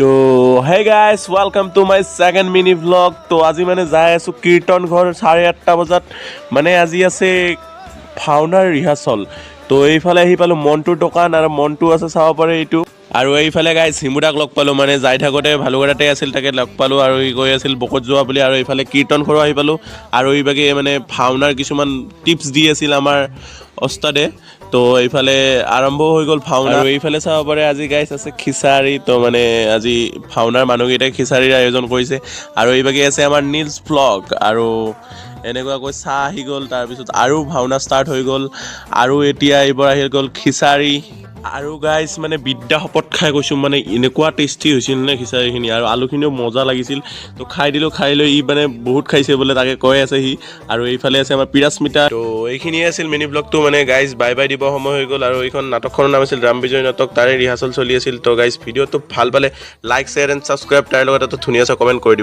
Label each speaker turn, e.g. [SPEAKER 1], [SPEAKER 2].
[SPEAKER 1] তো hey guys, welcome to my second mini vlog. তো আজি মানে যাই আছোঁ কীৰ্তন ঘৰ 8:30 বজাত, মানে আজি আছে ভাওনাৰ ৰিহাৰ্চল। তো এইফালে আহি পালোঁ মন্টুৰ দোকান আৰু মন্টু আছে, চাব পাৰে এইটো। আৰু এইফালে গাইজ হিমুদাক লগ পালোঁ, মানে যাই থাকোঁতে ভালুকটাতে আছিল, তাকে লগ পালোঁ আৰু ই গৈ আছিল বকত যোৱা বুলি। আৰু এইফালে কীৰ্তন ঘৰো আহি পালোঁ আৰু এইভাগে মানে ভাওনাৰ কিছুমান টিপছ দি আছিল আমাৰ ওস্তাদে। তো এইফালে আৰম্ভ হৈ গ'ল ভাওনা। আৰু এইফালে চাব পাৰে আজি গাইজ আছে খিচাৰি। তো মানে আজি ভাওনাৰ মানুহকেইটাই খিচাৰিৰ আয়োজন কৰিছে। আৰু এইভাগে আছে আমাৰ নীলছ ভ্লগ। আৰু এনেকুৱাকৈ চাহ আহি গ'ল, তাৰপিছত আৰু ভাওনা ষ্টাৰ্ট হৈ গ'ল আৰু এতিয়া এইবোৰ আহি গ'ল খিচাৰি। আৰু গাইজ, মানে বিদ্যা শপত খাই কৈছোঁ, মানে এনেকুৱা টেষ্টি হৈছিল নে খিচাৰিখিনি আৰু আলুখিনিও মজা লাগিছিল। তো খাই দিলোঁ, খাই লৈ ই মানে বহুত খাইছে বোলে, তাকে কৈ আছে সি। আৰু এইফালে আছে আমাৰ পিৰাস্মিতা। তো এইখিনিয়ে আছিল মিনি ব্লগটো। মানে গাইজ, বাই বাই দিব সময় হৈ গ'ল। আৰু এইখন নাটকখনৰ নাম আছিল ৰাম বিজয় নাটক, তাৰে ৰিহাৰ্চেল চলি আছিল। তো গাইজ, ভিডিঅ'টো ভাল পালে লাইক, শ্বেয়াৰ এণ্ড ছাবস্ক্ৰাইব, তাৰ লগত এটা ধুনীয়া কমেণ্ট কৰি দিব।